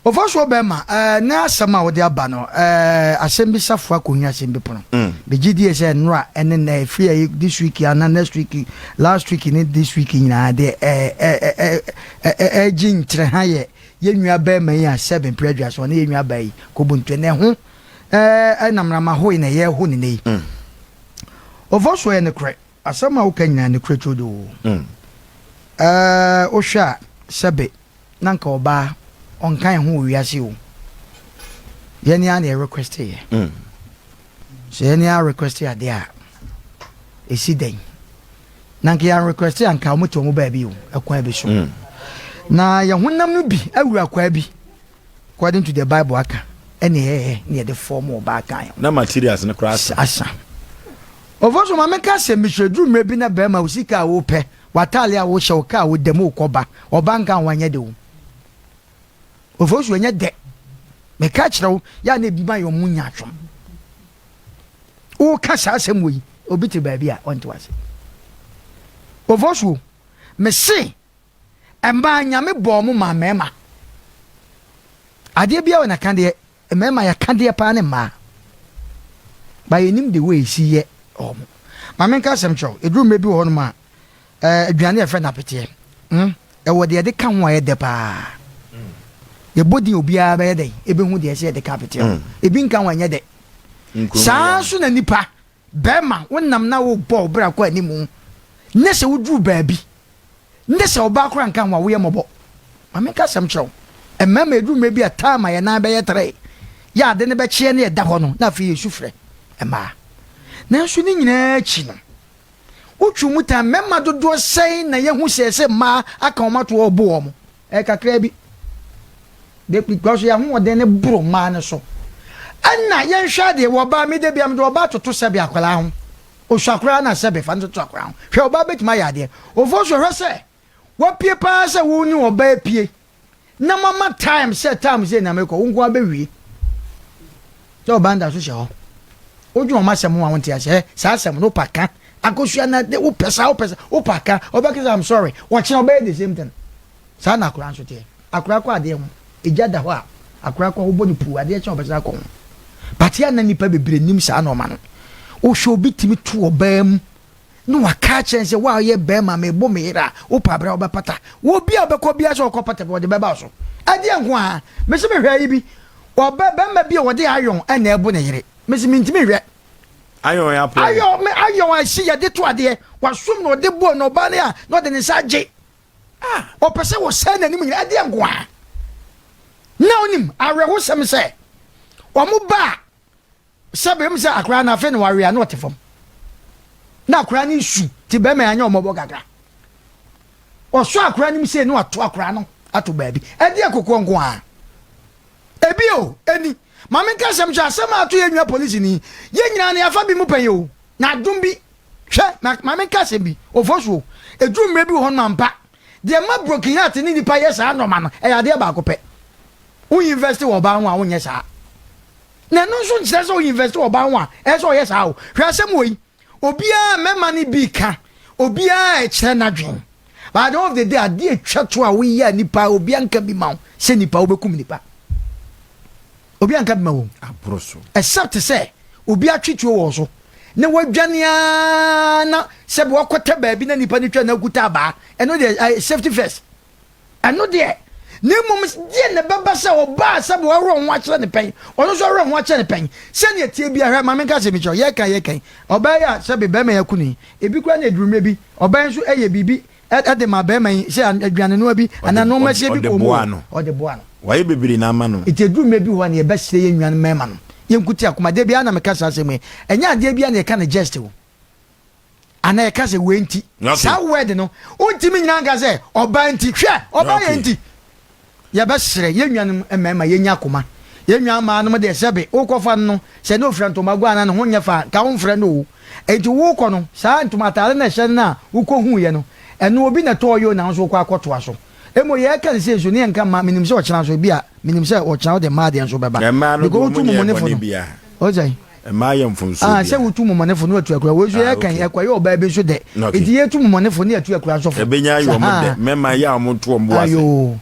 Ɔfɔsoɔ bɛrima, ɛɛ ne asɛm a wode aba no, ɛɛ asɛm bi safoa kɔnwi asɛm bi pono. Megye die sɛ nnora ɛne nnɛ, ɛfiri ɛyi this week ana next week, last week ne this week nyinaa deɛ ɛɛ ɛɛ ɛɛ ɛgye nkyerɛ ha yɛ yɛn nua bɛrima yi a sɛbe mpere aduasa ɔne yɛn nua baa yi kɔbuntu ne ho ɛɛ ɛnam ramahoe na ɛyɛ ho ne ne yi. Ɔfɔsoɔ yɛ nokorɛ, asɛm a woka nyinaa nokorɛ turodoo. Ɛɛ wohwɛ a, sɛbe na nka ɔbaa ɔnka yɛn ho wɔ wiase o. Yɛne a na yɛ request yɛ. Sɛ yɛne a request adeɛ a, ɛsi dɛn na nka yɛn request a, nka wɔn te wɔn baabi o, ɛkwan bi so. Na yɛn honam no bi awura kwaa bi, according to the Bible aka, ɛne ɛyɛ ne yɛde fɔm ɔbaa kan ho. Na materials no koraa asa. Asa. Ɔfɔ so maame ka sɛ mesrɛ duru mmerɛ bi na bɛrima wo sika a wopɛ, w'ataale a wohyɛ, wo kaa a woda mu wokɔ ba, ɔba nka ho anyɛ de wo. Ɔfɔ so ɛnyɛ dɛ. Meka kyerɛ wo yɛ a, na ebi ma yɛ ɔmo nya atwom. Woka saa asɛm wɔ yi, obi te baabi a ɔnte wase. Ɔfɔ so mese mmaa, Nyame bɔɔ mo ma mmarima adeɛ bi a wɔ n'aka deɛ, mmarima yɛka deɛ paa ne mmaa ba yɛnim de wɔ esi yɛ ɔmo. Maame nka asɛm kyerɛw, eduru mmerɛ bi wɔ hɔnom a aduane a yɛfrɛ no apeteɛ, ɛwɔ deɛ yɛde ka ho a ɛyɛ dɛ paa. Yɛbɔ din, obiara bɛyɛ dɛ ebehu deɛ ɛsɛ yɛde ka apeteɛ ho. Ebi nka ho, ɛnyɛ dɛ. Saa nso na nipa bɛrima wonam na wobɔ wo bra kɔ animu ne sɛ woduru baabi ne sɛ ɔbaa koraa nka ho a, woyɛ mmɔbɔ. Maame nka asɛm kyerɛw, mmarima, eduru mmerɛ bi a time a yɛn nan bɛyɛ tere yɛ ade ne bɛkyeɛ ne yɛda hɔ no, na afei yɛsu frɛ mmaa. Nanso ne nyinaa akyi no, wotwi mu tan mmarima dodoɔ sɛn na yɛhu sɛ mmaa aka wɔn ato ɔbo wɔn ɛyɛ kakra bi because yɛn ahoɔden ne boro mmaa no so. Ɛna yɛnhwɛ adeɛ wɔ ɔbaa mi de bia mi de ɔbaa toto sɛbi akwadaa ho, osu akwadaa na sɛbi fa no toto akwadaa ho. Hwɛ, ɔbaa bɛtumi ayɛ adeɛ. Ofo so hwɛ sɛ wapie paa sɛ wo ne ɔbaa pie na mama time sɛ time sɛ na mekɔ wo nko abɛwie sɛ ɔbaa nda so hyɛ hɔ, wodwene ɔma asɛm ho a, wonte aseɛ. Saa asɛm no wopa ka akosua na de wopɛ saa, wopɛ sa, wopa ka, ɔbɛka sɛ, "I'm sorry." Wɔkyena ɔbɛyɛ the same thing. Saa na akwadaa nso teɛ. Akwadaa kɔ adeɛ ho, egya da hɔ a, akwadaa kɔ, wobɔ ne puu, adeɛ kyɛn ɔbɛsa akɔ ho. But yɛ na nipa bebree nim saa nɔɔma no. Wohwɛ, obi tumi to ɔbaa mu na waka akyerɛ sɛ wa ɔyɛ bɛrima, mebo me yere a, wopɛ abere a wobɛpata wɔ bi a wobɛkɔ bia sɛ ɔkɔ pata bi wɔde bɛba so ɛdeɛ nko a. Mesi mehwɛ yi bi, ɔbɛ bɛrima bi a wɔde iron ɛna ɛbo ne yere. Mesi mentumi hwɛ. Iron yɛ apɔ. Iron me iron a esi yɛde to adeɛ wasom na ɔde bɔ na ɔbaa ne a na ɔde ne nsa agye, ɔpɛ sɛ wɔsɛe n'anim nyina ɛdeɛ nko a. Na onim awerɛhosɛm sɛ wɔn ba a sɛ bɛm sɛ akwaraa no afei na wawe a na ɔte fam na akwaraa no su te bɛrima yɛ anyɛ ɔmɔbɔ kakra, ɔsɔ akwaraa no mu sei na wato akwaraa no ato baabi ɛdeɛ kokoɔ nko a. Ebi o eni maame nka asɛm kyerɛ, asɛm a ato yɛ nua polisi ni, yɛn nyinaa no yɛafa bi mu pɛn o na adom bi. Hwɛ, maame nka asɛm bi ofo so o, eduru mmerɛ bi wɔ hɔ no ampa deɛ ma broken heart ne nipa yɛ saa nɔɔma no, ɛyɛ adeɛ baako pɛ: wo invest wɔ ɔbaa ho a, wonyɛ saa. Na ɛno nso nkyerɛ sɛ wo invest wɔ ɔbaa ho a, ɛyɛ sɛ ɔyɛ saa o. Hwɛ, asɛm wɔ yi, obiara mmarima no bi ka, obiara ɛkyerɛ n'adwen, but at the end of the day, adeɛ atwa to a woyɛ a nipa obiara nka bi ma wo sɛ nipa wobɛkum nipa, obiara nka bi ma wo aboro so. Except sɛ obi atwe tuo wɔ so na wadwane aa na sɛbi wakɔtɛ baabi na nipa no twa na akuta abaa, ɛno deɛ safety first, ɛno deɛ. Na mmom deɛ na ɛbɛba sɛ ɔbaa sɛbi waworɔ ho akyerɛ ne pɛn, ɔno nso aworɔ ho akyerɛ ne pɛn sɛnea tie bi ahwɛ. Maame nka sɛ mikyerɛ, yɛka ɔbaa yi a sɛbi bɛrima yi aku ne ebi koraa na eduru mmerɛ bi, ɔbaa yi nso ɛyɛ biribi ɛde ma bɛrima yi sɛ aduane noa bi anaa nneɛma sie bi ɔde kɔ mu boa no. Ɔde boa no. Wayɛ bebree na ama no. Nti eduru mmerɛ bi hɔ a na yɛbɛsrɛ yɛn nuanom mmarima no, yɛnkuti akoma. Deɛ biara na meka saa asɛm yi, ɛnyɛ adeɛ biara na yɛka no just o ana yɛka sɛ wei nti. Saa word no wontumi nyina nka sɛ ɔbaa nti. Hwɛ, ɔbaa yɛ nti yɛbɛsrɛ yɛn nuanom mmarima, yɛnya akoma. Yɛn nua mmaa nom deɛ, sɛbe wokɔfa no no sɛ ne ofira ntoma gu ana ne ho nyɛ fa nka womfrɛ no o. Enti wokɔ no saa ntoma ataare na ɛhyɛ no no a wokɔhuuiɛ no, ɛno obi na ɛtɔɔ yɛ o na wo nso wokɔ akɔtoa so. Emo yɛka ne sɛ nso ne yɛnka mma. Menim sɛ ɔkyena nso bi a, menim sɛ ɔkyena wode mmaa deɛ nso bɛba. Mmaa no because deɛ wotu ɔmo nyɛ mumɔnefo bɔne no biara. Ɔsɛ mmaa yɛ mfomsoɔ ah, sɛ biara. Wotu mumɔnefo no atu akura wei nso. Yɛka yi ɛkɔyɛ ɔbaa bi nso dɛ. Nti yɛtu mumɔnefo ne yɛtu akura nso fo. Ɛbɛnya ayɛ ɔmo dɛ, mmarima yɛ a ɔmo to ɔmo bo ase. Ayo.